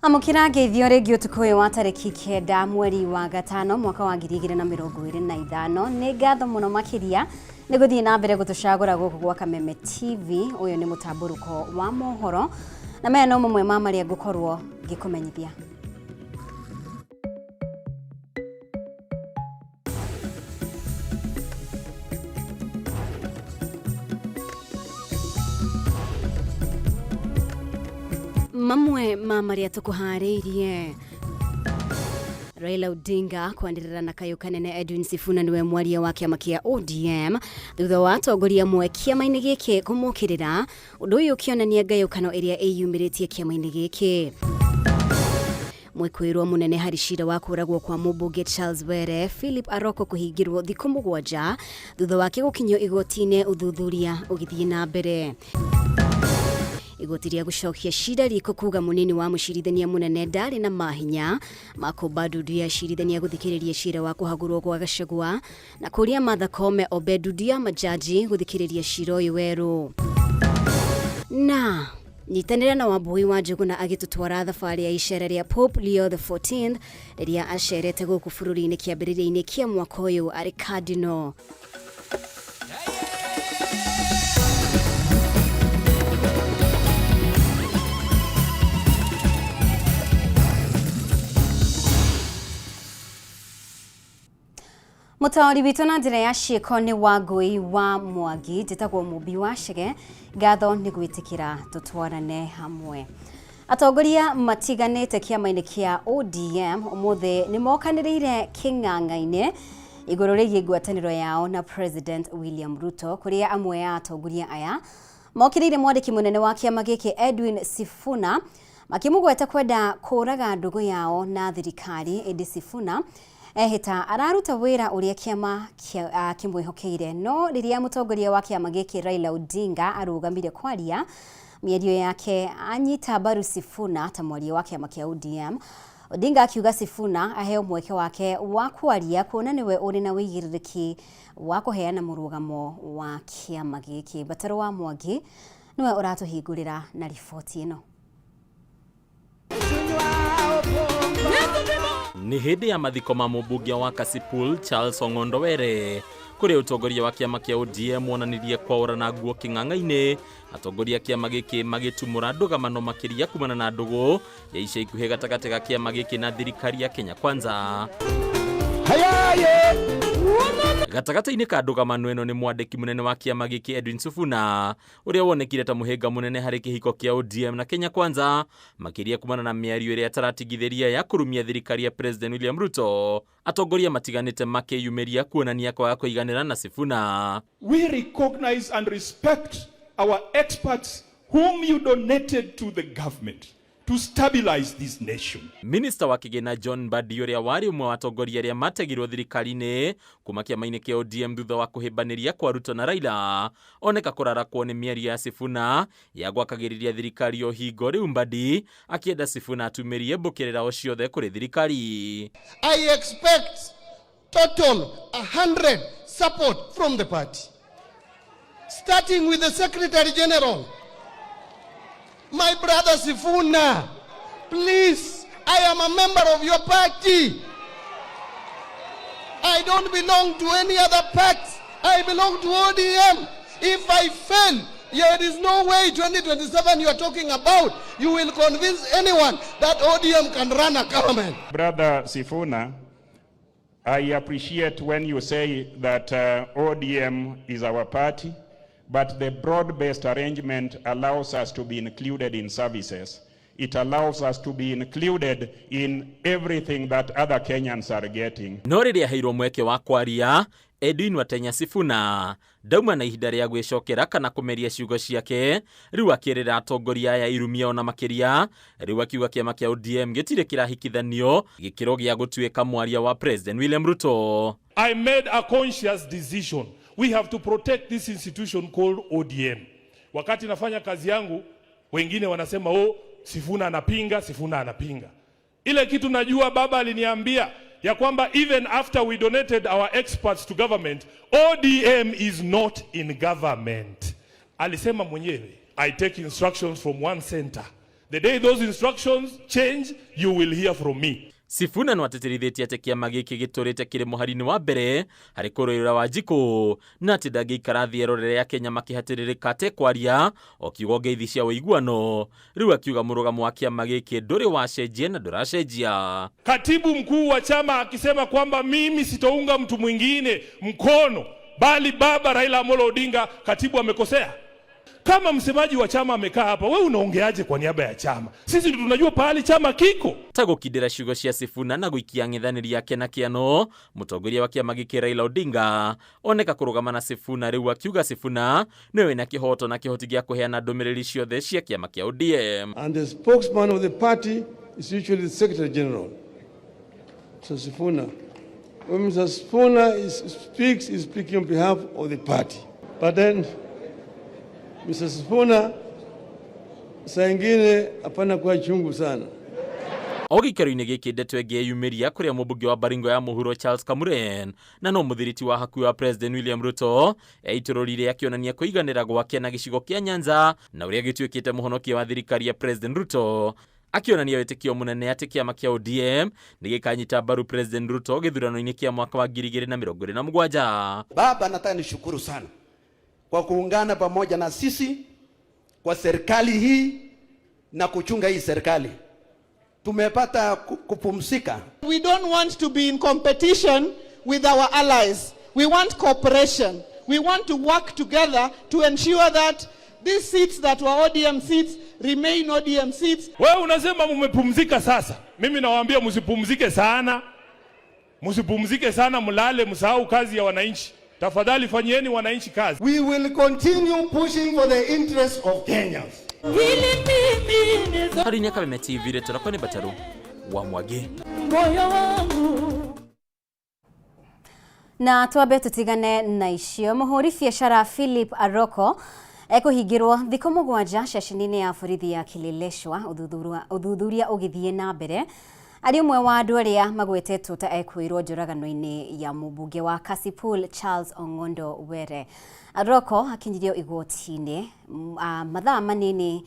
Amũkĩra ngeithio rĩngĩ ũtukũ ũyũ wa tarĩki 9 mweri wa gatano mwaka wa 2025. Nĩ ngatho mũno makĩria nĩ gũthiĩ na mbere gũtũcagũra gũkũ gwa Kameme TV. Ũyũ nĩ mũtambũrũko wa mohoro na maya no mamwe ma marĩa ngũkorwo ngĩkũmenyithia. Mamwe ma marĩa tũkũharĩirie: Raila Odinga kwanĩrĩra na kayũ kanene Edwin Sifuna nĩwe mwaria wa kĩama kĩa ODM thutha wa atongoria amwe kĩama-inĩ gĩkĩ kũmũkĩrĩra, ũndũ ũyũ ũkĩonania ngayũkano ĩrĩa ĩyumĩrĩtie kĩama-inĩ gĩkĩ. Mwĩkũĩrwo mũnene harĩ cira wa kũragwo kwa mũmbunge Charles Were, Philip Aroko, kũhingĩrwo thikũ 7 thutha wake gũkinyio igoti-inĩ, ũthuthuria ũgĩthiĩ na mbere. Igoti rĩa gũcokia cira riko kuga mũnini wa mũcirithania mũnene ndarĩ na mahinya ma kũmba ndundu ya acirithania gũthikĩrĩria cira wa kũhagũrwo gwa Gachagua na kũria Martha Koome ombe ndundu ya majaji gũthikĩrĩria cira ũyũ werũ. Na nyitanĩra na Wambui wa Njũgũna agĩtũtwara thabarĩ ya icera rĩa Pope Leo the 14th rĩrĩa acerete gũkũ bũrũri-inĩ kĩambĩrĩria-inĩ kĩa mwaka ũyũ arĩ cardinal. Mũtaũri witũ na njĩra ya ciĩko nĩ Wangũi wa Mwangi, njĩtagwo Mũmbi wa Chege, ngatho nĩ gwĩtĩkĩra tũtwarane hamwe. Atongoria matiganĩte kĩama-inĩ kĩa ODM ũmũthĩ nĩ mokanĩrĩire kĩng'ang'a-inĩ igũrũ rĩgiĩ ngwatanĩro yao na President William Ruto, kũrĩa amwe a atongoria aya mokĩrĩire mwandĩki mũnene wa kĩama gĩkĩ Edwin Sifuna makĩmũgweta kwenda kũraga ndũgũ yao na thirikari, ĩndĩ Sifuna ehĩta araruta wĩra ũrĩa kĩama kĩmwĩhokeire. No rĩrĩa mũtongoria wa kĩama gĩkĩ Raila Odinga arũgamire kwaria mĩario yake anyita mbaru Sifuna ta mwaria wa kĩama kĩa ODM, Odinga akiuga Sifuna aheo mweke wake wa kwaria kuona nĩwe ũrĩ na ũigĩrĩrĩki wa kũheana mũrũgamo wa kĩama gĩkĩ. Mbataro wa Mwangi nĩwe ũratũhingũrĩra na riboti ĩno. Nĩ hĩndĩ ya mathiko ma mũmbunge wa Kasipul Charles Ong'ondo Were, kũrĩa ũtongoria wa kĩama kĩa ODM wonanirie kwaũrana nguo kĩng'ang'a-inĩ, atongoria a kĩama gĩkĩ magĩtumũra ndũgamano makĩria kumana na ndũgũ ya ica ikuhĩ gatagatĩ ga kĩama gĩkĩ na thirikari ya Kenya Kwanza. Gatagatĩ-inĩ ka ndũgamano ĩno nĩ mwandĩki mũnene wa kĩama gĩkĩ Edwin Sifuna, ũrĩa wonekire ta mũhĩnga mũnene harĩ kĩhiko kĩa ODM na Kenya Kwanza, makĩria kumana na mĩario ĩrĩa ataratigithĩria ya kũrumia thirikari ya President William Ruto, atongoria matiganĩte makĩyumĩria kuonania kwaga kũiganĩra na Sifuna. We recognize and respect our experts whom you donated to the government to stabilize this nation. Minista wa kĩgĩna John Mbadi, ũrĩa warĩ ũmwe wa atongoria arĩa mategirwo thirikari-inĩ kuma kĩama-inĩ kĩa ODM thutha wa kũhĩmbanĩria kwa Ruto na Raila, oneka kũrarakwo nĩ mĩario ya Sifuna ya gwakagĩrĩria thirikari o hingo rĩu Mbadi akĩenda Sifuna atumĩrie mbũkĩrĩra o ciothe kũrĩ thirikari. I expect total 100 support from the party, starting with the Secretary General, my brother Sifuna. Please, I am a member of your party. I don't belong to any other party. I belong to ODM. If I fail, there is no way 2027 you are talking about, you will convince anyone that ODM can run a government. Brother Sifuna, I appreciate when you say that ODM is our party, but the broad-based arrangement allows us to be included in services. It allows us to be included in everything that other Kenyans are getting. No rĩrĩa aheirwo mweke wa kwaria, Edwin Watenya Sifuna ndauma na ihinda rĩa gwĩcokera kana kũmeria ciugo ciake, rĩu akĩrĩra atongoria aya irumia ona makĩria, rĩu akiuga kĩama kĩa ODM gĩtirĩ kĩrahikithanio gĩkĩro gĩa gũtuĩka mwaria wa President William Ruto. I made a conscious decision. We have to protect this institution called ODM. Wakati nafanya kazi yangu, wengine wanasema, oh, Sifuna anapinga, Sifuna anapinga. Ile kitu najua baba aliniambia ya kwamba even after we donated our experts to government, ODM is not in government. Alisema mwenyewe, I take instructions from one center, The day those instructions change, you will hear from me. Sifuna no atĩtĩrithĩtie atĩ kĩama gĩkĩ gĩtũrĩte kĩrĩ mũhari-inĩ wa mbere harĩ kũrũĩrĩra Wanjikũ na atĩ ndangĩikara thĩ erorere Akenya makĩhatĩrĩrĩka atekwaria o kiugo ngeithi cia ũiguano. Rĩu akiuga mũrũgamo wa kĩama gĩkĩ ndũrĩ wacenjia na ndũracenjia. Katibu mkuu wa chama akisema kwamba mimi sitounga mtu mwingine mkono bali baba Raila Amolo Odinga, katibu amekosea. Kama msemaji wa chama amekaa hapa, wewe unaongeaje kwa niaba ya chama? Sisi ndio tunajua pahali chama kiko. Ta gũkindĩra ciugo cia Sifuna na gũikia ng'ethanĩri yake na kĩano, mũtongoria wa kĩama gĩkĩ Raila Odinga oneka kũrũgama na Sifuna rĩu akiuga Sifuna nĩwe wĩna kĩhoto na kĩhoti gĩa kũheana ndũmĩrĩri ciothe cia kĩama kĩa ODM. And the spokesman of the party is usually the Secretary General, Mr. Sifuna. When Mr. Sifuna speaks, he's speaking on behalf of the party. But then, Mr. Sifuna, saa ingine hapana kuwa chungu sana. O gĩikaro-inĩ gĩkĩ ndeto ĩngĩ yeyumĩria kũrĩa mũmbunge wa Baringo ya mũhuro Charles Kamuren na no mũthiriti wa hakuhĩ wa President William Ruto eitũrũrire akĩonania kũiganĩra gwake na gĩcigo kĩa Nyanza na ũrĩa gĩtuĩkĩte mũhonokia wa thirikari ya President Ruto, akĩonania wĩtĩkio mũnene atĩ kĩama kĩa ODM nĩ gĩkanyita mbaru President Ruto gĩthurano-inĩ kĩa mwaka wa 2027. Baba, nataka nishukuru sana kwa kuungana pamoja na sisi kwa serikali hii na kuchunga hii serikali. Tumepata kupumzika. We don't want to be in competition with our allies. We want cooperation. We want to work together to ensure that these seats that were ODM seats remain ODM seats. Wewe unasema mmepumzika sasa. Mimi nawaambia msipumzike sana. Msipumzike sana, mlale, msahau kazi ya wananchi. Tafadhali fanyieni wananchi kazi. We will continue pushing for the interests of Kenyans. Harĩ Kameme TV, rĩtwa rĩakwa nĩ Batarũ wa Mwangi. Na twambe tutigane na icio. Mũhũri biacara Philip Aroko ekũhingĩrwo thikũ 7 ceceni-inĩ ya borithi ya Kileleshwa, ũthuthuria ũgĩthiĩ na mbere. Arĩ ũmwe wa andũ arĩa magwetetwo ta ekwĩrwo njũragano-inĩ ya mũmbunge wa Kasipul Charles Ong'ondo Were. Aroko akinyirio igoti-inĩ mathaa manini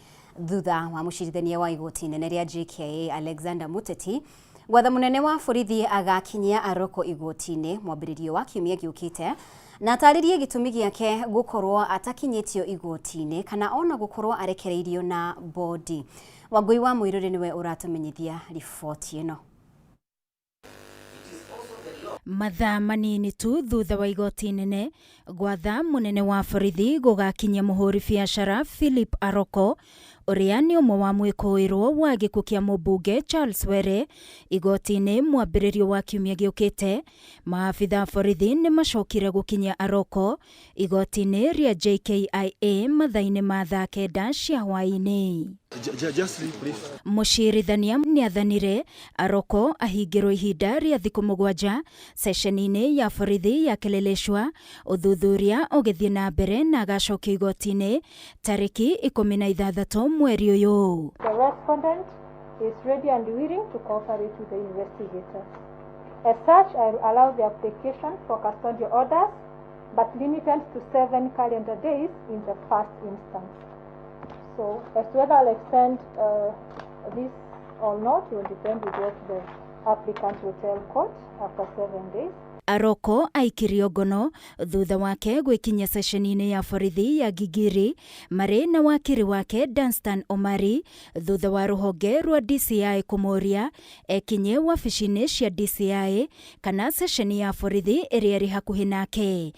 thutha wa mũcirithania wa igoti inene rĩa JKIA Alexander Muteti gwatha mũnene wa borithi agakinyia Aroko igoti-inĩ mwambĩrĩrio wa kiumia gĩũkĩte na atarĩrie gĩtũmi gĩake gũkorwo atakinyĩtio igoti-inĩ kana ona gũkorwo arekereirio na bodi. Wangũi wa Mũirũrĩ nĩwe ũratũmenyithia riboti ĩno. Mathaa manini tu thutha wa igoti inene gwatha mũnene wa borithi gũgakinyia mũhũri biacara Philip Aroko ũrĩa nĩ ũmwe wa mwĩkũĩrwo wa gĩkuũ kĩa mũmbunge Charles Were igoti-inĩ mwambĩrĩrio wa kiumia gĩũkĩte. Maabitha a borithi nĩ macokire gũkinyia Aroko igoti-inĩ rĩa JKIA mathaa-inĩ ma thaa 9 cia hwaĩ-inĩ. Mũcirithania nĩathanire Aroko ahingĩrwo ihinda rĩa thikũ 7 ceceni-inĩ ya borithi ya Kileleshwa, ũthuthuria ũgĩthiĩ na mbere na agacokio igoti-inĩ tarĩki 16 mweri ũyũ. The respondent is ready and willing to cooperate with the investigators. As such, I will allow the application for custodial orders, but limited to 7 calendar days in the first instance. So, as to whether I'll extend this or not will depend with what the applicant will tell court after 7 days. Aroko aikirio ngono thutha wake gwĩkinyia ceceni-inĩ ya borithi ya Gigiri marĩ na wakiri wake Danstan Omari thutha wa rũhonge rwa DCI kũmũria ekinye wabici-inĩ cia DCI kana ceceni ya borithi ĩrĩa ĩrĩ hakuhĩ nake.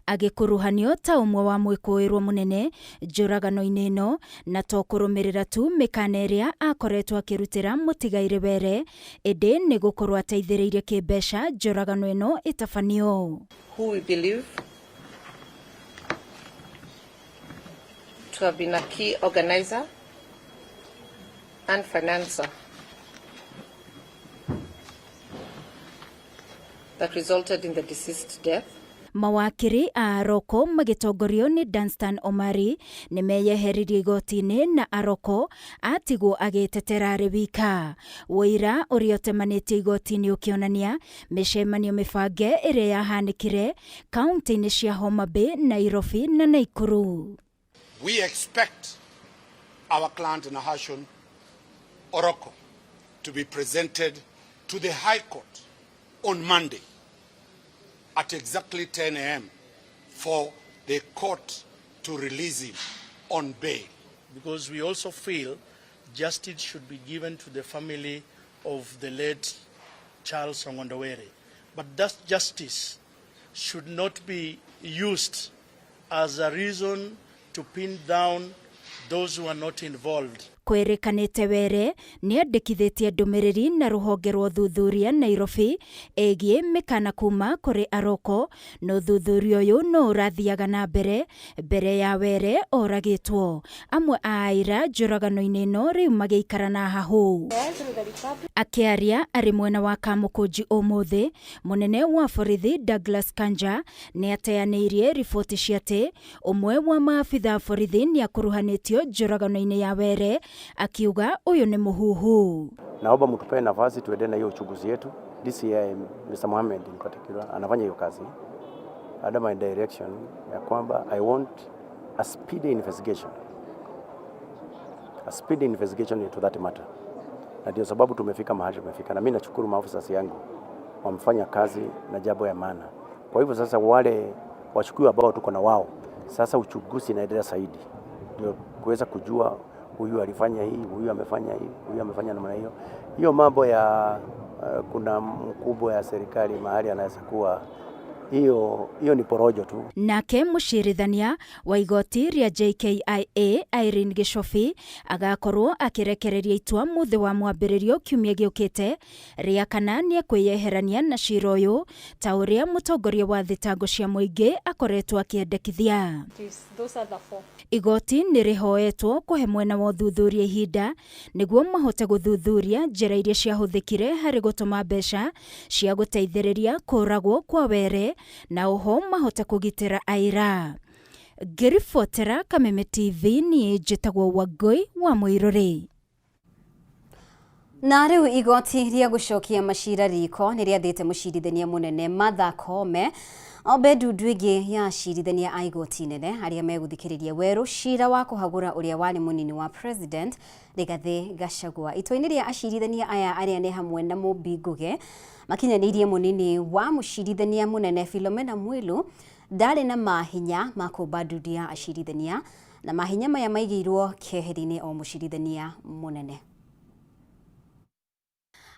Agĩkuruhanio ta ũmwe wa mwĩkũĩrwo mũnene njũragano-inĩ ĩno na to kũrũmĩrĩra tu mĩkana ĩrĩa akoretwo akĩrutĩra mũtigairĩ Were, ĩndĩ nĩ gũkorwo ateithĩrĩirie kĩmbeca njũragano ĩno ĩtabanio. Who we believe to have been a key organizer and financer that resulted in the deceased death. Mawakiri a Aroko magĩtongorio nĩ Danstan Omari nĩ meyeheririe igoti-inĩ na Aroko atigwo agĩtetera arĩ wika. Ũira ũrĩa ũtemanĩtio igoti-inĩ ũkĩonania mĩcemanio mĩbange ĩrĩa yahanĩkire kaunti-inĩ cia Homa Bay, Nairobi na Nakuru. We expect our client Nahashon Oroko to be presented to the High Court on Monday at exactly 10 a.m. for the court to release him on bail. Because we also feel justice should be given to the family of the late Charles Ong'ondo Were. But that justice should not be used as a reason to pin down those who are not involved. Kwĩrĩkanĩte Were nĩandĩkithĩtie ndũmĩrĩri na rũhonge rwa ũthuthuria Nairobi ĩgiĩ mĩkana kuma kũrĩ Aroko na ũthuthuria ũyũ no ũrathiaga na mbere mbere ya Were oragĩtwo. Amwe a aira njũragano-inĩ ĩno rĩu magĩikara na hahũ. Akĩaria arĩ mwena wa Kamũkũnji ũmũthĩ, mũnene wa borithi Douglas Kanja nĩateanĩirie riboti cia atĩ ũmwe wa maabitha a borithi nĩakuruhanĩtio njũragano-inĩ ya Were, akiuga ũyũ nĩ mũhuhu. Naomba mtupee nafasi tuendelee na hiyo uchunguzi yetu. DCI Mr. Mohamed in particular anafanya hiyo kazi under my direction ya kwamba I want a speedy investigation. A speedy investigation into that matter. Na ndio sababu tumefika mahali tumefika, na mimi nashukuru maafisa yangu wamefanya kazi na jambo ya maana. Kwa hivyo sasa wale washukiwa ambao tuko na wao sasa, uchunguzi inaendelea zaidi ndio kuweza kujua huyu alifanya hii, huyu amefanya hii, huyu amefanya namna hiyo. Hiyo mambo ya kuna mkubwa ya serikali mahali anaweza kuwa hiyo hiyo ni porojo tu. Nake mũcirithania wa igoti rĩa JKIA Irene Gichobi agakorwo akĩrekereria itua mũthĩ wa mwambĩrĩrio kiumia gĩũkĩte rĩa kana nĩekwĩyeherania na cira ũyũ ta ũrĩa mũtongoria wa thitango cia mũingĩ akoretwo akĩendekithia. Igoti nĩ rĩhoetwo kũhe mwena wa ũthuthuria ihinda nĩguo mahote gũthuthuria njĩra iria ciahũthĩkire harĩ gũtũma mbeca cia gũteithĩrĩria kũragwo kwa Were na oho mahote kũgitĩra aira. Ngĩribotera Kameme TV niĩ njĩtagwo Wangũi wa Mũirũrĩ. Na rĩu igoti rĩa gũcokia macira riko nĩ rĩathĩte mũcirithania mũnene Martha Koome ombe ndundu ĩngĩ ya acirithania a igoti inene arĩa megũthikĩrĩria werũ cira wa kũhagũra ũrĩa warĩ mũnini wa president Rigathĩ Gachagua. Itua-inĩ rĩa acirithania aya arĩa nĩ hamwe na Mumbi Ngugi makinyanĩirie mũnini wa mũcirithania mũnene Philomena Mwilu ndarĩ na mahinya ma kũmba ndundu ya acirithania na mahinya maya maigĩirwo keheri-inĩ o mũcirithania mũnene.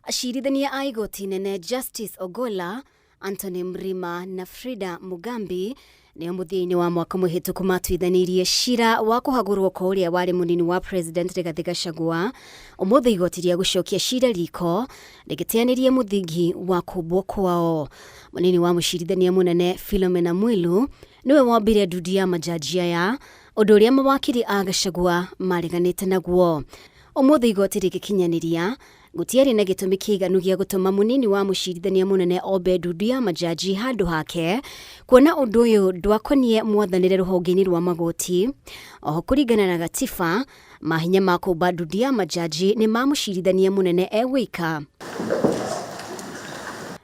Acirithania a igoti inene Justice Ogolla, Anthony Mrima na Frida Mugambi nĩo mũthia-inĩ wa mwaka mũhĩtũku matuithanirie cira wa kũhagũrwo kwa ũrĩa warĩ mũnini wa president Rigathĩ Gachagua. Ũmũthĩ igoti rĩa gũcokia cira riko rĩgĩteanĩria mũthingi wa kũmbwo kwao. Mũnini wa mũcirithania mũnene Philomena Mwilu nĩwe wombire ndundu ya majaji aya, ũndũ ũrĩa mawakiri a Gachagua mareganĩte naguo. Ũmũthĩ igoti rĩgĩkinyanĩria gũtiarĩ na gĩtũmi kĩiganu gĩa gũtũma mũnini wa mũcirithania mũnene ombe ndundu ya majaji handũ hake, kuona ũndũ ũyũ ndwakonie mwathanĩre rũhonge-inĩ rwa magoti. Oho kũringana na gatiba, mahinya ma kũmba ndundu ya majaji nĩ ma mũcirithania mũnene e wika.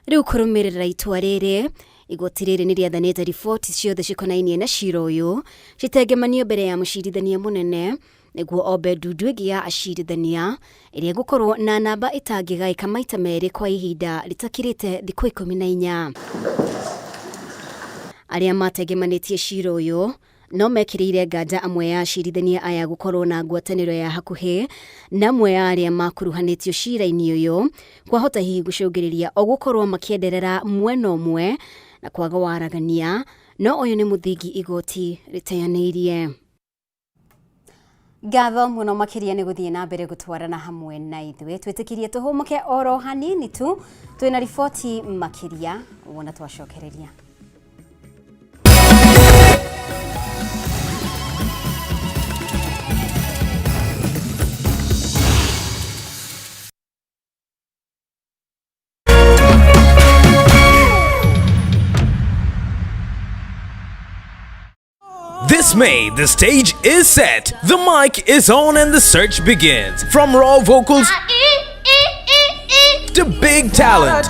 Rĩu kũrũmĩrĩra itua rĩrĩ, igoti rĩrĩ nĩ rĩathanĩte riboti ciothe cikonainie na cira ũyũ citengemanio mbere ya mũcirithania mũnene nĩguo ombe ndundu ĩngĩ ya acirithania ĩrĩa ĩgũkorwo na namba ĩtangĩgaĩka maita merĩ kwa ihinda rĩtakĩrĩte thikũ 14. Arĩa matengemanĩtie cira ũyũ no mekĩrĩire nganja amwe ya acirithania aya gũkorwo na ngwatanĩro ya hakuhĩ na amwe ya arĩa makuruhanĩtio cira-inĩ ũyũ kwahota hihi gũcũngĩrĩria o gũkorwo makĩenderera mwena ũmwe na kwaga waragania, no ũyũ nĩ mũthingi igoti rĩteanĩirie. Ngatho mũno makĩria nĩ gũthiĩ na mbere gũtwarana hamwe na ithuĩ. Twĩtĩkirie tũhũmũke oro hanini tu, twĩna riboti makĩria wona twacokereria. This May, the stage is set, the mic is on, and the search begins. From raw vocals to big talent.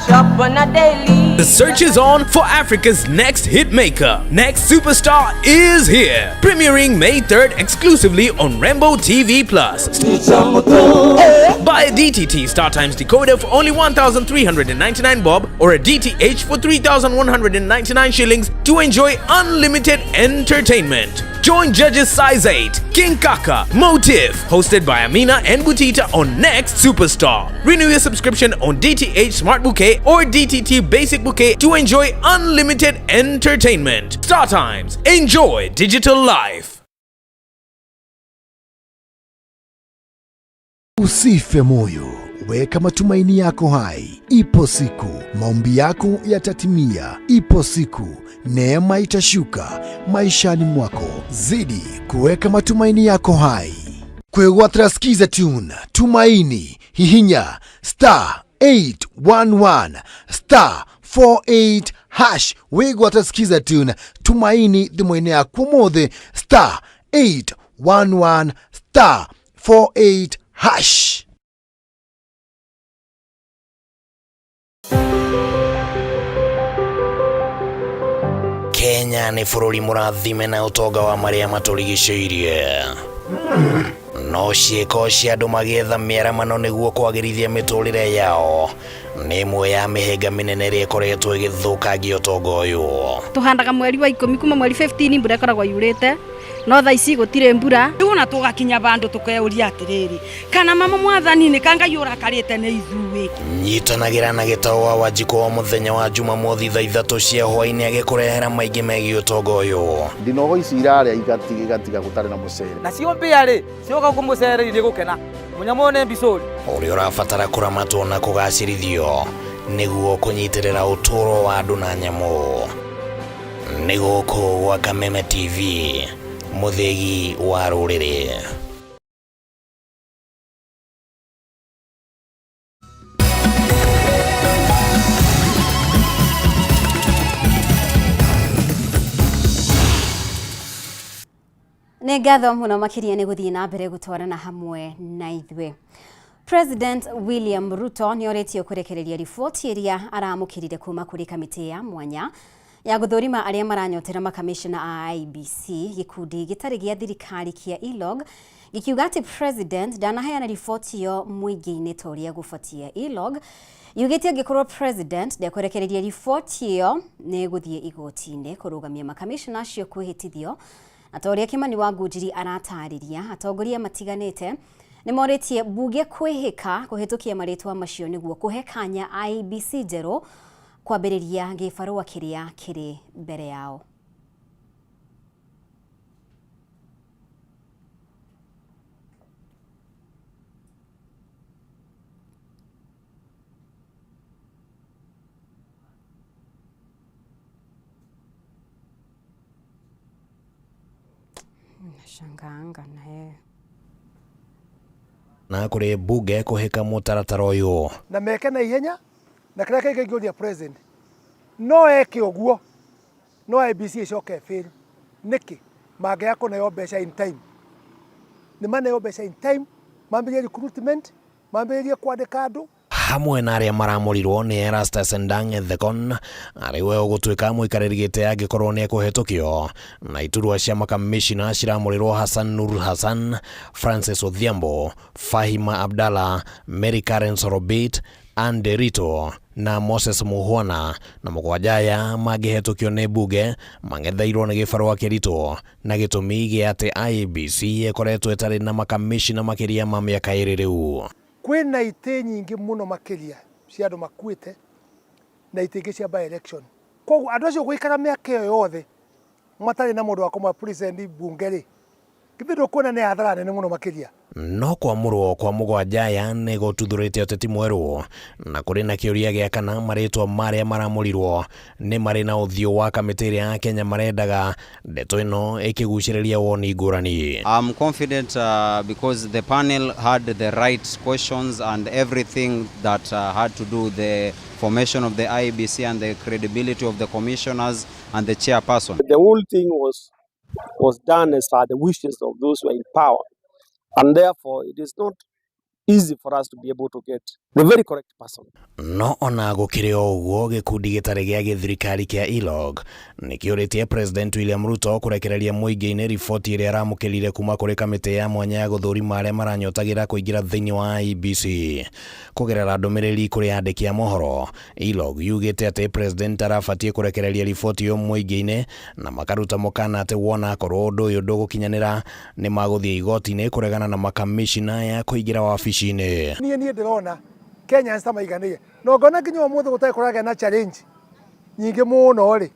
The search is on for Africa's next hitmaker. Next Superstar is here. Premiering May 3rd exclusively on Rambo TV Plus. Buy a DTT StarTimes decoder for only 1,399 bob or a DTH for 3,199 shillings to enjoy unlimited entertainment. Join judges Size 8, King Kaka, Motif, hosted by Amina and Butita on Next Superstar. Renew your subscription on DTH Smart Bouquet or DTT Basic Bouquet to enjoy unlimited entertainment. StarTimes, enjoy digital life. Usife moyo, weka matumaini yako hai. Ipo siku maombi yako yatatimia. Ipo siku neema itashuka maishani mwako. Zidi kuweka matumaini yako hai. Kwegwatira Skiza Tune Tumaini hihinya star 811 star 48 hash wigwatira Skiza Tune Tumaini thimũ-inĩ yaku ũmũthĩ star 811 star 48 hash. Kenya nĩ bũrũri mũrathime na ũtonga wa marĩa matũrigicĩirie no ciĩko cia andũ magĩetha mĩaramano nĩguo kwagĩrithia mĩtũrĩre yao nĩ ĩmwe ya mĩhĩnga mĩnene ĩrĩa ĩkoretwo ĩgĩthũkangia ũtonga ũyũ. Tuhandaga mweri wa 10 kuma mweri 15 mbura ĩkoragwo yurĩte no thaa ici gũtirĩ mbura. Rĩu ona tũgakinya bandũ tũkeuria atĩrĩrĩ, kana mama mwathani nĩ ka Ngai ũrakarĩte nĩ ithuĩ. Nyitanagĩra na Gĩtaũ wa Wanjikũ o mũthenya wa Jumamothi thaa 3 cia hwaĩ-inĩ agĩkũrehera maingĩ megiĩ ũtonga ũyũ. Ndinogo ici irarĩa igatiga gũtarĩ na mũcere. Nacio mbĩa rĩ cioka gũkũ mũcere irĩ gũkena mũnyamũ ũyũ nĩ mbicũri. Ũrĩa ũrabatara kũramatwo na kũgacĩrithio nĩguo kũnyitĩrĩra ũtũũro wa andũ na nyamũ. Nĩ gũkũ gwa Kameme TV, mũthĩgi wa rũrĩrĩ. Nĩ ngatho mũno makĩria nĩ gũthiĩ na mbere gũtwarana hamwe na ithuĩ. President William Ruto nĩ orĩtio kũrekereria riboti ĩrĩa aramũkĩrire kuma kũrĩ kamĩtĩ ya mwanya ya gũthũrima arĩa maranyotera makamishna a IEBC gĩkundi gĩtarĩ gĩa thirikari kĩa ILOG gĩkiuga atĩ President ndanaheana riboti ĩyo mũingĩ-inĩ ta ũrĩa gũbatiĩ. ILOG yugĩte angĩkorwo President ndekũrekereria riboti ĩyo nĩ ĩgũthiĩ igoti-inĩ kũrũgamia makamishna acio kwĩhĩtithio. Na ta ũrĩa Kimani wa Ngunjiri aratarĩria, atongoria matiganĩte nĩ morĩtie bunge kwĩhĩka kũhĩtũkia marĩtwa macio nĩguo kũhe kanya IEBC njerũ kwambĩrĩria gĩbarũa kĩrĩa kĩrĩ mbere yao. Nashangaanga na yeye. Na kũrĩ bunge kũhĩka mũtaratara ũyũ na meke na ihenya na kĩrĩa kĩngĩ ingĩũria president no eke ũguo no IEBC ĩcoke fail nĩkĩ mangĩaga kũneo mbeca in time nĩ maneo mbeca in time mambĩrĩrie recruitment mambĩrĩrie kwandĩka andũ. Hamwe na arĩa maramũrirwo nĩ Erastus Ndang Ethekon arĩ we ũgũtuĩka mũikarĩri gĩtĩ angĩkorwo nĩ ekũhetũkio na iturwa cia makamishna ciramũrĩrwo Hassan Nur Hassan, Francis Odhiambo, Fahima Abdalla, Mary Karen Sorobit, Anne Derito na Moses Muhwana na mũgwanja aya mangĩhetũkio nĩ bunge mang'etheirwo nĩ gĩbarũa kĩritũ na gĩtũmi gĩa atĩ IEBC ĩkoretwo ĩtarĩ na makamishna makĩria ma mĩaka 2 rĩu. Kwĩna itĩ nyingĩ mũno makĩria cia andũ makuĩte na itĩ ingĩ cia by election koguo andũ acio gũikara mĩaka ĩyo yothe matarĩ na mũndũ wa kũma present bunge rĩ githĩ ndũkuona nĩ hathara nene mũno makĩria. No kwamũrwo kwa mũgwanja aya nĩ gũtuthũrĩte ũteti mwerũ na kũrĩ na kĩũria gĩa kana marĩtwa marĩa maramũrirwo nĩ marĩ na ũthiũ wa kamĩtĩ ĩrĩa Akenya marendaga, ndeto ĩno ĩkĩgucĩrĩria woni ngũrani. I'm confident because the panel had the right questions and everything that had to do with the formation of the IEBC and the credibility of the commissioners and the chairperson. The whole thing was done as per the wishes of those who are in power, and therefore it is not easy for us to be able to get the very correct person. No ona gũkĩrĩ o ũguo, gĩkundi gĩtarĩ gĩa gĩthirikari kĩa ILOG nĩ kĩũrĩtie President William Ruto kũrekereria mũingĩ-inĩ riboti ĩrĩa aramũkĩrire kuma kũrĩ kamĩtĩ ya mwanya ya gũthũrima arĩa maranyotagĩra kũingĩra thĩinĩ wa IEBC. Kũgerera ndũmĩrĩri kũrĩ andĩki a mohoro, ILOG yugĩte atĩ President arabatiĩ kũrekereria riboti ĩyo mũingĩ-inĩ na makaruta mũkana atĩ wona akorwo ũndũ ũyũ ndũgũkinyanĩra nĩ magũthiĩ igoti-inĩ kũregana na makamishina ya kũingĩra wabici-inĩ. Niĩ ndĩrona Kenyans ta maiganĩire na ngona nginya ũmũthĩ gũtarĩ kũragĩa na challenge nyingĩ mũno rĩ,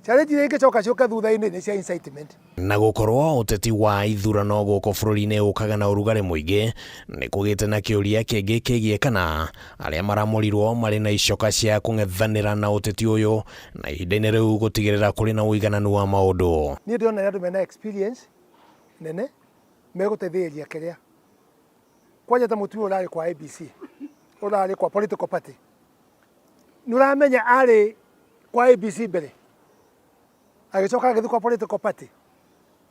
challenge iria ingĩcoka ciũke thutha-inĩ nĩ cia incitement. Na gũkorwo ũteti wa ithurano gũkũ bũrũri-inĩ ũkaga na ũrugarĩ mũingĩ, nĩ kũgĩte na kĩũria kĩngĩ kĩgiĩ kana arĩa maramũrirwo marĩ na icoka cia kũng'ethanĩra na ũteti ũyũ na ihinda-inĩ rĩu gũtigĩrĩra kũrĩ na ũigananu wa maũndũ. Niĩ ndĩrona nĩ andũ mena experience nene megũteithĩrĩria kĩrĩa kwanja ta mũtumia ũrarĩ kwa IEBC ũrarĩ kwa political party nĩ ũramenya arĩ kwa IEBC mbere agĩcoka agĩthiĩ kwa political party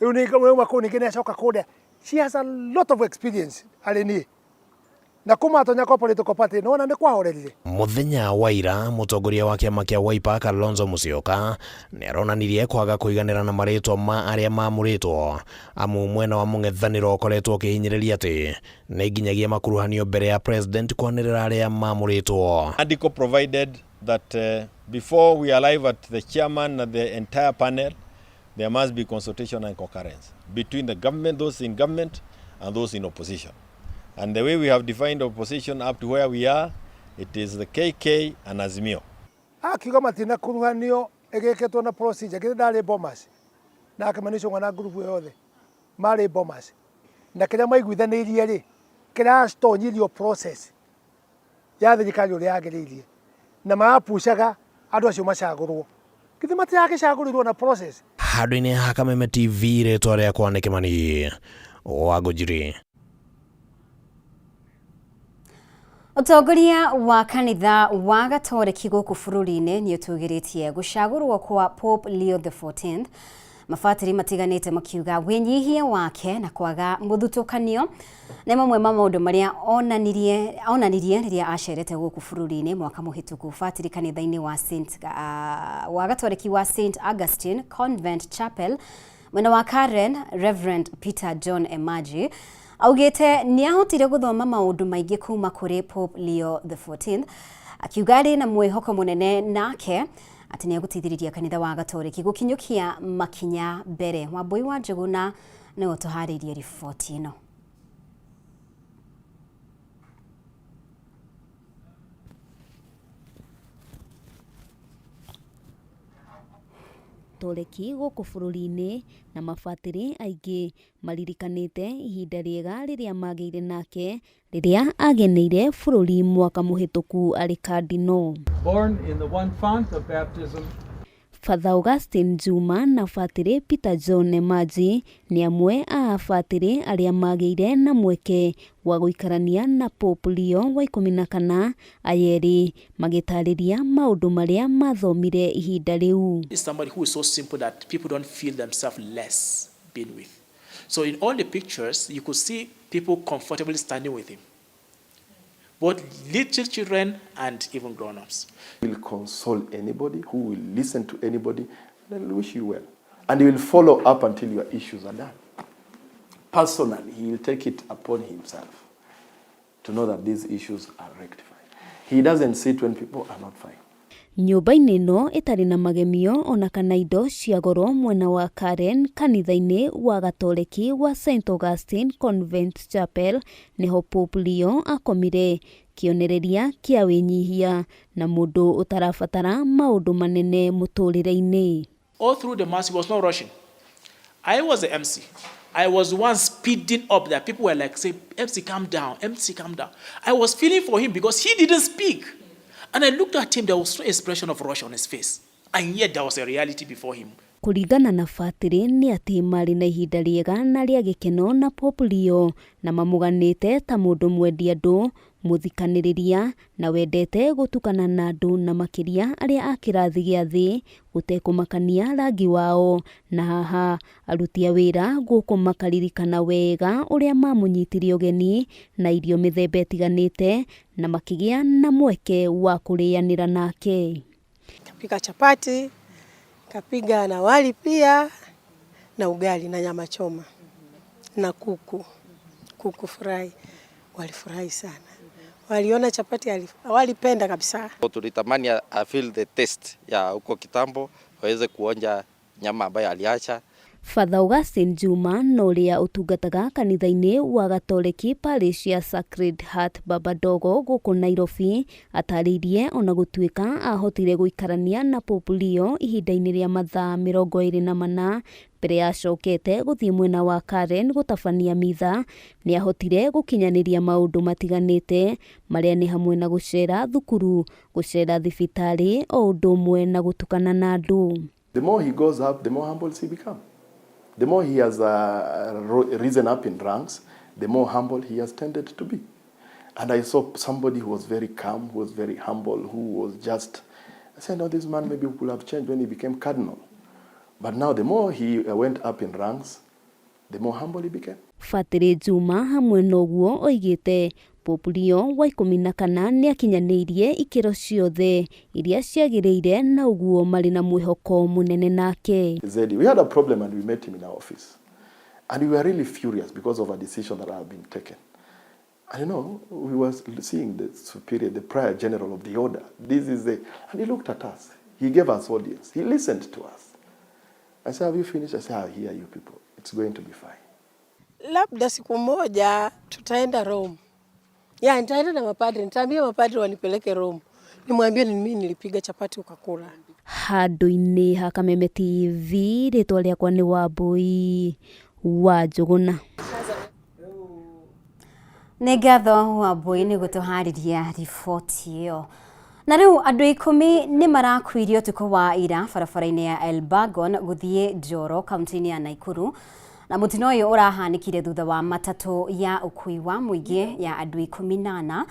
rĩu nĩ auma kũu ningĩ nĩ acoka kũrĩa. She has a lot of experience arĩ niĩ na kuma atonya kwa political party nĩwona nĩ kwahorerire. Mũthenya wa ira, mũtongoria wa kĩama kĩa Wiper Kalonzo Musyoka nĩ aronanirie kwaga kũiganĩra na marĩtwa ma arĩa mamũrĩtwo amu mwena wa mũng'ethanĩro ũkoretwo ũkĩhinyĩrĩria atĩ nĩ nginyagia makuruhanio mbere ya president kwanĩrĩra arĩa mamũrĩtwo. Article provided that before we arrive at the chairman and the entire panel, there must be consultation and concurrence between the government, those in government, and those in opposition. And the way we have defined opposition up to where we are, it is the KK and Azimio. Akiuga matinakuruhanio ĩgĩkĩtwo na procedure githĩ ndarĩ Bomas na akĩmanicwo na ngurubu yothe marĩ Bomas na kĩrĩa maiguithanĩirie rĩ kĩratonyirio process ya thirikari ũrĩa yagĩrĩirie na marapucaga andũ acio macagũrwo githĩ matiragĩcagũrirwo na process. Handũ-inĩ ha Kameme TV rĩtwa rĩakwa nĩ Kĩmani wa Ngũnjiri. Ũtongoria wa kanitha wa Gatoreki gũkũ bũrũri-inĩ nĩ ũtũgĩrĩtie gũcagũrwo kwa Pope Leo the 14th mabatĩri matiganĩte makiuga wĩnyihia wake na kwaga mũthutũkanio nĩ mamwe ma maũndũ marĩa onanirie rĩrĩa acerete gũkũ bũrũri-inĩ mwaka mũhĩtũku. Batĩri kanitha-inĩ wa Saint wa Gatoreki wa Saint Augustine Convent Chapel mwena wa Karen, Reverend Peter John Emaji augĩte nĩ ahotire gũthoma maũndũ maingĩ kuma kũrĩ Pope Leo the 14th akiuga arĩ na mwĩhoko mũnene nake atĩ nĩ egũteithĩrĩria kanitha wa Gatoreki gũkinyũkia makinya mbere. Wambui wa Njũgũna nĩwe ũtũharĩirie riboti ĩno. Gatoreki gũkũ bũrũri-inĩ na mabatĩrĩ aingĩ maririkanĩte ihinda rĩega rĩrĩa magĩire nake rĩrĩa ageneire bũrũri mwaka mũhĩtũku arĩ kardinal. Born in the one font of baptism. Father Augustine Juma na Batĩrĩ Peter John Emaji nĩ amwe a abatĩrĩ arĩa magĩire na mweke wa gũikarania na Pope Leo wa 14 aya erĩ magĩtarĩria maũndũ marĩa mathomire ihinda rĩu. Is somebody who is so simple that people don't feel themselves less being with. So in all the pictures, you could see people comfortably standing with him, both little children and even grown-ups. Will console anybody, who will listen to anybody, and will wish you well. And he will follow up until your issues are done. Personally, he will take it upon himself to know that these issues are rectified. He doesn't sit when people are not fine. Nyũmba-inĩ ĩno ĩtarĩ na magemio ona kana indo cia goro mwena wa Karen kanitha-inĩ wa Gatoreki wa St Augustine Convent Chapel nĩho Pope Leo akomire kĩonereria kĩa wĩnyihia na mũndũ ũtarabatara maũndũ manene mũtũrĩre-inĩ. All through the mass he was not rushing. I was the MC. I was the one speeding up there. People were like, say, MC, calm down. MC, calm down. I was feeling for him because he didn't speak. And I looked at him, there was no expression of rush on his face. And yet there was a reality before him. Kũringana na batĩrĩ nĩ atĩ marĩ na ihinda rĩega na rĩa gĩkeno na Pope Leo na mamũganĩte ta mũndũ mwendi andũ, mũthikanĩrĩria na wendete gũtukana na andũ na makĩria arĩa a kĩrathi gĩa thĩ gũtekũmakania rangi wao. Na haha aruti a wĩra gũkũ makaririkana wega ũrĩa mamũnyitire ũgeni na irio mĩthemba ĩtiganĩte na makĩgĩa na mweke wa kũrĩanĩra nake. Kapika chapati, kapiga na wali pia na ugali na nyama choma na kuku, kuku fry. Walifurahi sana, waliona chapati walipenda kabisa. Tulitamani a feel the taste ya huko kitambo, waweze kuonja nyama ambayo aliacha. Father Augustine Juma na ũrĩa ũtungataga kanitha-inĩ wa Gatoreki Parish ya Sacred Heart Baba Ndogo gũkũ Nairobi atarĩirie ona gũtuĩka ahotire gũikarania na Pope Leo ihinda-inĩ rĩa mathaa 24 mbere ya acokete gũthiĩ mwena wa Karen gũtabania mitha nĩ ahotire gũkinyanĩria maũndũ matiganĩte marĩa nĩ hamwe na gũcera thukuru, gũcera thibitarĩ o ũndũ ũmwe na gũtukana na andũ. The more he goes up, the more humble he becomes. The more he has risen up in ranks, the more humble he has tended to be. And I saw somebody who was very calm, who was very humble, who was just, I said, no, this man maybe could have changed when he became cardinal. But now the more he went up in ranks, the more humble he became. Batĩrĩ Juma hamwe na ũguo oigĩte Pope Leo wa 14 nĩakinyanĩirie ikĩro ciothe iria ciagĩrĩire na ũguo marĩ na mwĩhoko mũnene nake. Zedi, we had a problem and we met him in our office. And we were really furious because of a decision that had been taken. And you know, we were seeing the superior, the prior general of the order. This is the, and he looked at us. He gave us audience. He listened to us. I said, have you finished? I said, I hear you people. It's going to be fine. Labda siku moja tutaenda Rome. Ya, nitaenda na mapadri, nitaambia mapadri wanipeleke Rome. Nimwambie ni mimi nilipiga chapati ukakula. Handũ-inĩ ha Kameme TV rĩtwa rĩakwa nĩ Wambui wa Njũgũna. Nĩ ngatho Wambui nĩ gũtũharĩria riboti ĩyo. Na rĩu andũ 10 nĩ marakuirio ũtukũ wa ira barabara-inĩ ya Elbagon gũthiĩ Njoro kaunti-inĩ ya Nakuru. Na mũtino ũyũ ũrahanĩkire thutha wa matatũ ya ũkui wa mũingĩ ya andũ 18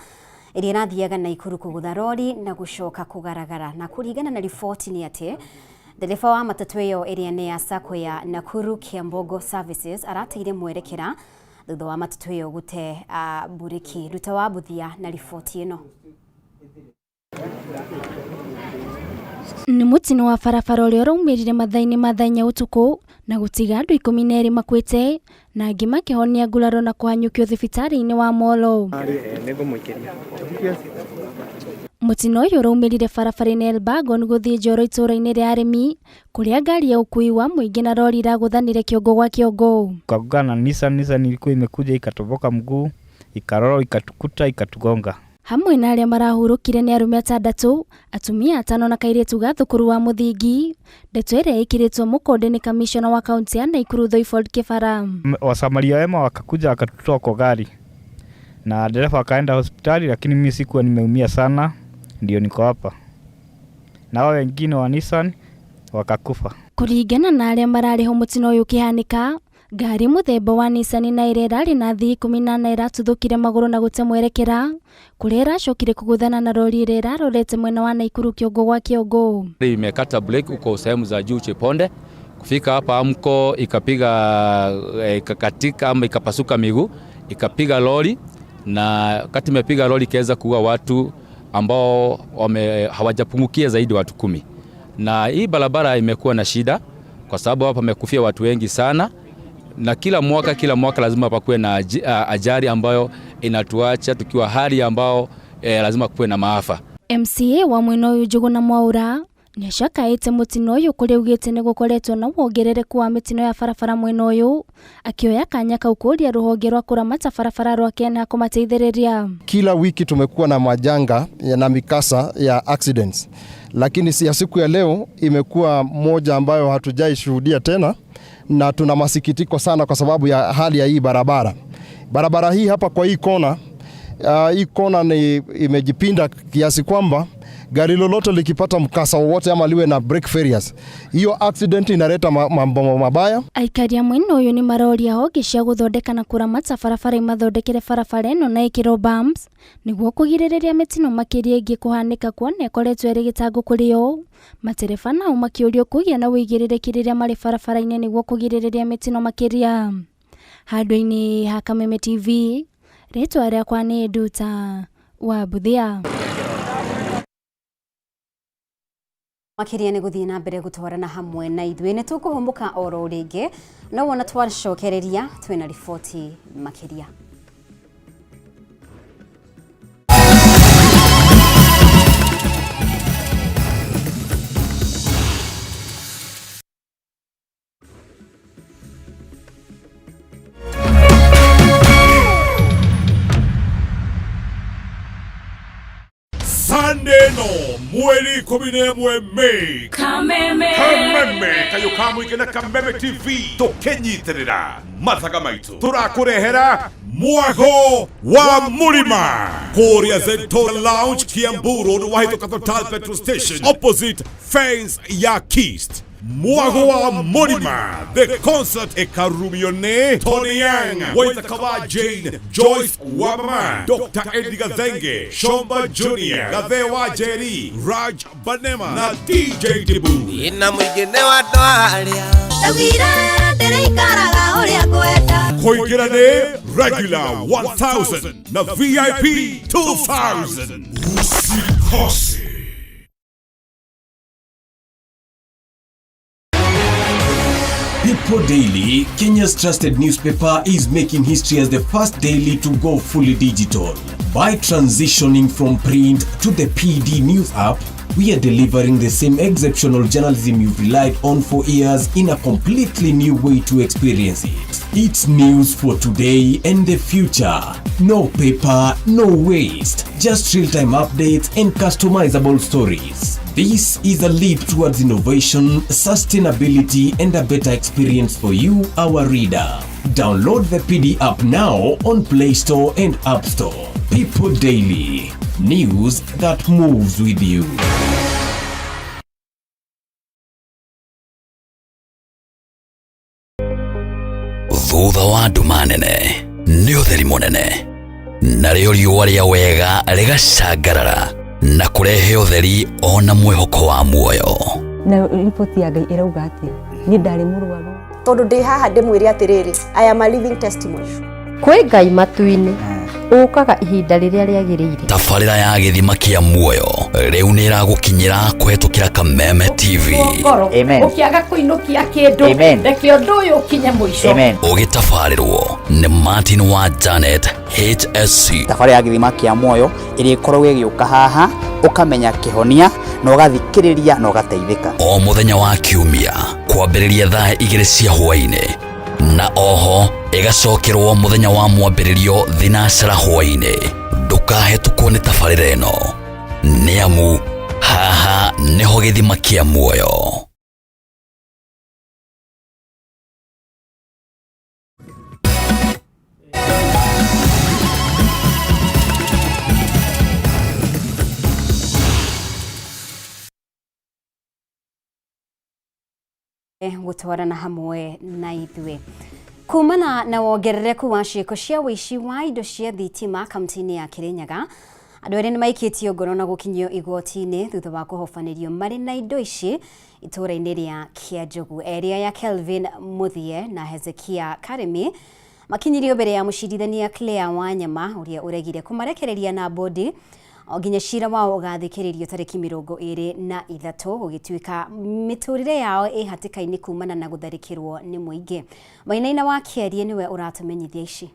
ĩrĩa ĩrathiaga Nakuru kũgũtha rori na gũcoka kũgaragara. Na kũringana na riboti nĩ atĩ ndereba wa matatũ ĩyo ĩrĩa nĩ ya sacco ya Nakuru Kiambogo Services arateire mwerekera thutha wa matatũ ĩyo gũte mburĩki. Ruta wa Buthia na riboti ĩno. Nĩ mũtino wa barabara ũrĩa ũraumĩrire mathaa-inĩ ma thaa 4 ũtukũ na gũtiga andũ 12 makuĩte na angĩ makĩhonia nguraro na kũhanyũkio thibitarĩ-inĩ wa Molo. Mũtino ũyũ ũraumĩrire barabara-inĩ Elbagon gũthiĩ Njoro itũũra-inĩ rĩa arĩmi kũrĩa ngari ya ũkuui wa mũingĩ na rori iragũthanire kĩongo gwa kĩongo. Kagongana na Nissan ilikuwa imekuja ikatoboka mguu, ikaroro, ikatukuta, ikatugonga. Hamwe na arĩa marahurũkire nĩ arũme 6, atumia 5 na kairĩtu ga thukuru wa mũthingi. Ndeto ĩrĩa ĩkĩrĩtwo mũkonde nĩ kamishona wa kaunti ya Nakuru Thoifold Kibara. Wasamaria wema wakakuja wakatutoa kwa gari na dereva akaenda hospitali, lakini mimi sikuwa nimeumia sana, ndio niko hapa. Na wao wengine wa Nissan wakakufa. Kũringana na arĩa mararĩ ho mũtino ũyũ ũkĩhanĩka, ngari mũthemba wa Nissan na ĩrĩa ĩrarĩ na athii 14 ĩratuthũkire magũrũ na gũte mwerekera kũrĩa ĩracokire kũgũthana na rori ĩrĩa ĩrarorete mwena wa Nakuru kĩongo gwa kĩongo. Imekata brake huko sehemu za juu Cheponde, kufika hapa Amko ikapiga, ikakatika ama ikapasuka miguu, ikapiga lori, na wakati imepiga lori ikaweza kuua watu ambao hawajapungukia zaidi watu 10. Na hii barabara imekuwa na shida kwa sababu hapa pamekufia watu wengi sana, na kila mwaka lazima pakuwe na ajali ambayo inatuacha tukiwa hali ambao lazima kuwe na maafa. MCA wa mwena ũyũ Njũgũna Mwaũra nĩacakaĩte mũtino ũyũ kũrĩa augĩte nĩgũkoretwo na wongerereku wa mĩtino ya barabara mwena ũyũ, akĩoya kanya kau kũũria rũhonge rwa kũramata barabara rwa KeNHA kũmateithĩrĩria. Kila wiki tumekuwa na majanga na mikasa ya accidents, lakini ya siku ya leo imekuwa moja ambayo hatujaishuhudia tena, na tuna masikitiko sana kwa sababu ya hali ya hii barabara. Barabara hii hapa kwa hii kona, hii kona ni imejipinda kiasi kwamba Gari lolote likipata mkasa wowote ama liwe na brake failures, hiyo accident inaleta mambo mabaya. Aikari a mwena ũyũ nĩ maroria honge cia gũthondeka na kũramata barabara imathondekere barabara ĩno na ĩkĩrwo bumps nĩguo kũgirĩrĩria mĩtino makĩria ĩngĩ kũhanĩka kuona ĩkoretwo ĩrĩ gĩtango kũrĩ o. Matereba nao makĩũrio kũgĩa na ũigĩrĩrĩki rĩrĩa marĩ barabara-inĩ nĩguo kũgirĩrĩria mĩtino makĩria. Handũ-inĩ ha Kameme TV, rĩtwa rĩakwa nĩ Nduta wa Buthia. Makĩria nĩ gũthiĩ na mbere gũtwarana hamwe na ithuĩ nĩ tũkũhũmũka oro rĩngĩ no wona twacokereria twĩna riboti makĩria. Sunday no mweri 11 Mei Kameme. Kameme kayo kamũingĩ na Kameme TV tũkĩnyitĩrĩra mathaga maitũ tũrakũrehera mwago wa mũrima kũrĩa Zento Lounge Kiambu Road wahĩtũka Total Petrol Station opposite fence ya Kist. Mwago wa Mũrima the concert ĩkarumio nĩ Tony Young, Waithaka wa Jane, Joyce Wamama, Dr. Eddie Gathenge, Shomba Junior, Gathe wa Jerry, Raj Banema na DJ Dibu. Ina mũingĩ nĩ wa andũ arĩa Ndaugire ndĩrĩikaraga ũrĩa ngwenda. Kũingĩra nĩ regular 1000 na VIP 2000. Usikose. People Daily, Kenya's trusted newspaper, is making history as the first daily to go fully digital. By transitioning from print to the PD News app, we are delivering the same exceptional journalism you've relied on for years in a completely new way to experience it. It's news for today and the future. No paper, no waste. Just real-time updates and customizable stories. This is a leap towards innovation, sustainability, and a better experience for you, our reader. Download the PD app now on Play Store and App Store. People Daily. News that moves with you. Thutha wa nduma nene nĩ ũtheri mũnene, narĩo riũa rĩa wega rĩgacangarara na kũrehe ũtheri ona mwĩhoko wa muoyo. Na riboti ya Ngai ĩrauga atĩa? Niĩ ndarĩ mũrwaru. Tondũ ndĩ haha ndĩmwĩre atĩrĩrĩ, I am a living testimony. Kwĩ Ngai matu-inĩ ũkaga ihinda rĩrĩa rĩagĩrĩire. Tabarĩra ya gĩthima kĩa muoyo rĩu nĩ ĩragũkinyĩra kũhetũkĩra Kameme TV. Ũkĩaga kũinũkia kĩndũ, reke ũndũ ũyũ ũkinye mũico. Ũgĩtabarĩrwo nĩ Martin wa Janet HSC. Tabarĩra ya gĩthima kĩa muoyo ĩrĩa ĩkoragwo ĩgĩũka haha ũkamenya kĩhonia na ũgathikĩrĩria na ũgateithĩka. O mũthenya wa kiumia kwambĩrĩria thaa 2 cia hwaĩ-inĩ na oho ĩgacokerwo mũthenya wa mwambĩrĩrio thinacara hwaĩ-inĩ. Ndũkahetũkwo nĩ tabarĩra ĩno nĩ amu haha nĩho gĩthima kĩa muoyo. Gũtwarana hamwe na ithuĩ. Kumana na wongerereku wa ciĩko cia ũici wa indo cia thitima kaunti-inĩ ya Kirinyaga, andũ erĩ nĩmaikĩtio ngoro na gũkinyio igoti-inĩ thutha wa kũhobanĩrio marĩ na indo ici itũũra-inĩ rĩa Kĩanjogu. Erĩ aya Kelvin Muthie na Hezekia Karemi makinyirio mbere ya mũcirithania Claire Wanyama ũrĩa ũregire kũmarekereria na bodi o nginya cira wao ũgathikĩrĩrio tarĩki 23 gũgĩtuĩka mĩtũrĩre yao ĩ hatĩka-inĩ kumana na gũtharĩkĩrwo nĩ mũingĩ. Wainaina wa Kĩarie nĩwe ũratũmenyithia ici.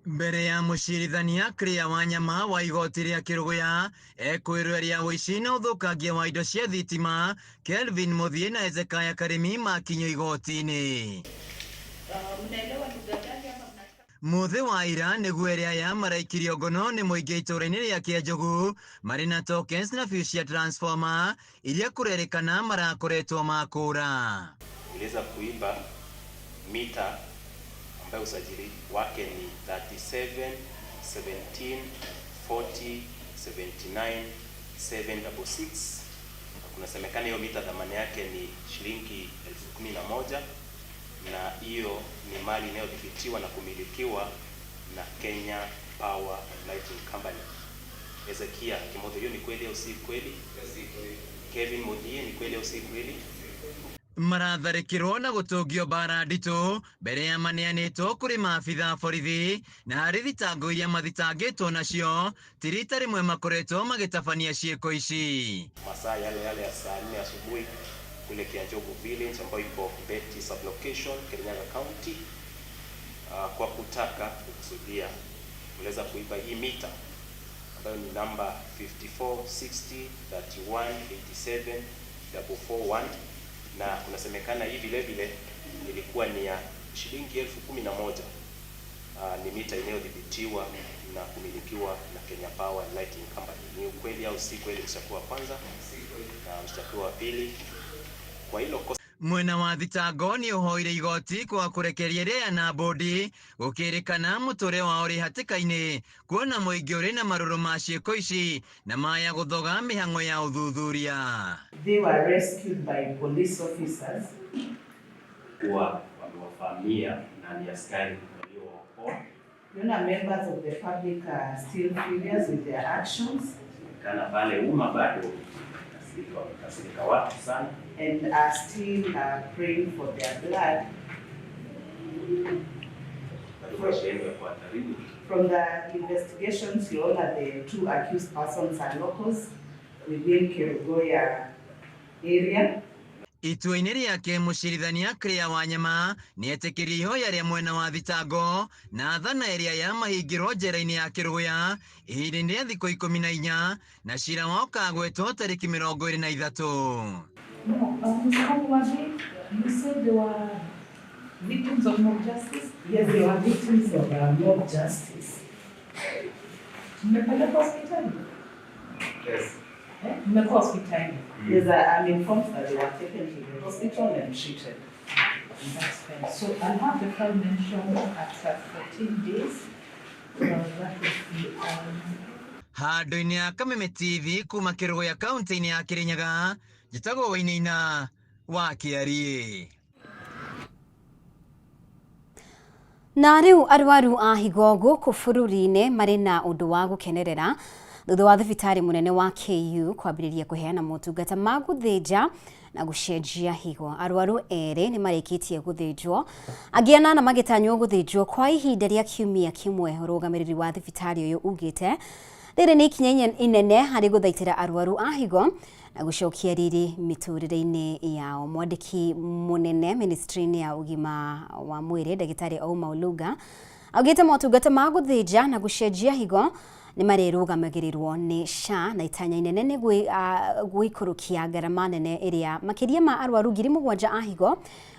Mbere ya mũcirithania Claire Wanyama wa igoti rĩa Kĩrũgũya ekwĩrwo rĩa ũici na ũthũkangia wa indo cia thitima, Kelvin Muthie na Hezekiah Karemi makinyio igoti-inĩ. Muthĩ wa ira nĩguo erĩ aya maraikirio ngono nĩ mũingĩ itũũra-inĩ rĩa Kĩanjogu marĩ na tokens na fuse cia transformer iria kũrerĩkana marakoretwo makũra. Iliweza kuiba mita ambayo usajili wake ni 37 17 40 79 766. Na kunasemekana hiyo mita thamani yake ni shilingi 11,000 na hiyo ni mali inayodhibitiwa na kumilikiwa na Kenya Power and Lighting Company. Ezekia Kimotho, hiyo ni kweli au si kweli? Kevin Muthie, ni kweli au si kweli? Maratharĩkĩrwo na gũtũngio mbara nditũ mbere ya maneanĩtwo kũrĩ maabitha a borithi na harĩ thitango iria mathitangĩtwo nacio ti rita rĩmwe makoretwo magĩtabania ciĩko ici. Masaa yale yale ya saa 4 asubuhi kule Kianjogu village ambayo iko Beti sublocation, Kirinyaga County, kwa kutaka kukusudia uliweza kuiba hii mita ambayo ni namba 54 60 31 87 441 na kunasemekana hii vile vile ilikuwa ni ya shilingi 11,000. Ni mita inayodhibitiwa na kumilikiwa na Kenya Power and Lighting Company. Ni ukweli au si kweli? Mshtakiwa wa kwanza na mshtakiwa wa pili kwa hilo kosa. Mwena wa thitango nĩ ũhoire igoti kwa kũrekeria ĩrĩa na bodi gũkĩrĩkana mũtũrĩre wao ũrĩ hatĩka-inĩ kuona mũingĩ ũrĩ na marũrũ ma ciĩko ici na maya gũthoga mĩhang'o ya ũthuthuria. They were rescued by police officers. Kuwa wamewafahamia na ni askari waliowaokoa. Yona members of the public are still furious with their actions. Kana pale umma bado wamekasirika watu sana. And are still praying for their blood. From the investigations, you know that the two accused persons are locals within Kerugoya area. Itua-inĩ rĩake mũcirithania Claire Wanyama nĩetĩkĩrie ihoya rĩa mwena wa thitango na thana ĩrĩa yamahingĩrwo njera-inĩ ya Kĩrũgũya ihinda-inĩ rĩa thikũ 14 na cira wao ũkagwetwo tarĩki 23. No, Mr. Mwabi, you said they were victims of mob justice? Yes, they were victims of mob justice. Mmepelekwa hospitali? Yes. Mmekuwa hospitali? Yes, I'm informed that they were taken to the hospital and treated. That's fine. So I'll have the file mentioned after 14 days. That would be on. Handũ-inĩ ya Kameme TV kuma Kĩrũgũya kaunti-inĩ ya Kĩrĩnyaga, njĩtagwo Wainaina wa Kĩariĩ. Na rĩu arwaru a higo gũkũ bũrũri-inĩ marĩ na ũndũ wa gũkenerera thutha wa thibitarĩ mũnene wa KU kwambĩrĩria kũheana motungata ma gũthĩnja na gũcenjia higo. Arwaru erĩ nĩ marĩkĩtie gũthĩnjwo, angĩ anana magĩtanywo gũthĩnjwo kwa ihinda rĩa kiumia kĩmwe. Ũrũgamĩrĩri wa thibitarĩ ũyũ ugĩte rĩrĩ nĩ ikinya inene harĩ gũthaitĩra arwaru a higo na gũcokia riri mĩtũrĩre-inĩ yao. Mwandĩki mũnene ministry-inĩ ya ũgima wa mwĩrĩ ndagĩtarĩ Ouma Oluga augĩte motungata ma gũthĩnja na gũcenjia higo nĩ marĩrũgamagĩrĩrwo nĩ SHA na itanya inene nĩ gwĩikũrũkia ngarama nene ĩrĩa makĩria ma arwaru 7,000 a higo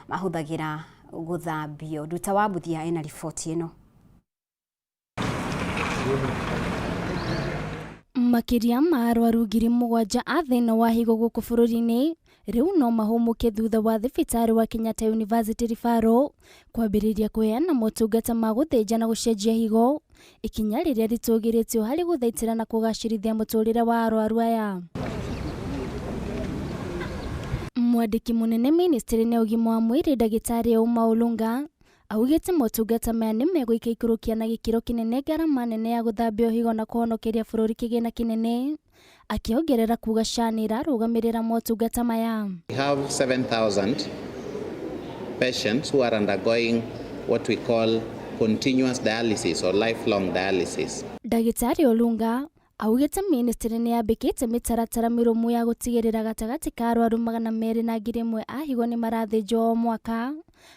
mahũthagĩra gũthambio. Nduta wa Mbuthia ena riboti ĩno. Makĩria ma arwaru 7,000 a thĩna wa higo gũkũ bũrũri-inĩ rĩu no mahũmũke thutha wa thibitarĩ wa Kenyatta University Referral kwambĩrĩria kũheana motungata ma gũthĩnja na gũcenjia higo, ikinya rĩrĩa rĩtũgĩrĩtio harĩ gũthaitĩra na kũgacĩrithia mũtũrĩre wa arwaru aya. Mwandĩki mũnene ministry-inĩ ya ũgima wa mwĩrĩ ndagĩtarĩ Ouma Olunga augĩte motungata maya nĩ megũikaikũrũkia na gĩkĩro kĩnene ngarama nene ya gũthambio higo na kũhonokeria bũrũri kĩgĩna kĩnene, akĩongerera kuga SHA nĩ ĩrarũgamĩrĩra motungata maya. We have 7,000 patients who are undergoing what we call continuous dialysis or lifelong dialysis. Ndagĩtarĩ Olunga augĩte ministry nĩ yambĩkĩte mĩtaratara mĩrũmu ya gũtigĩrĩra gatagatĩ ka arwaru 200,000 a higo nĩ marathĩnjwo o mwaka,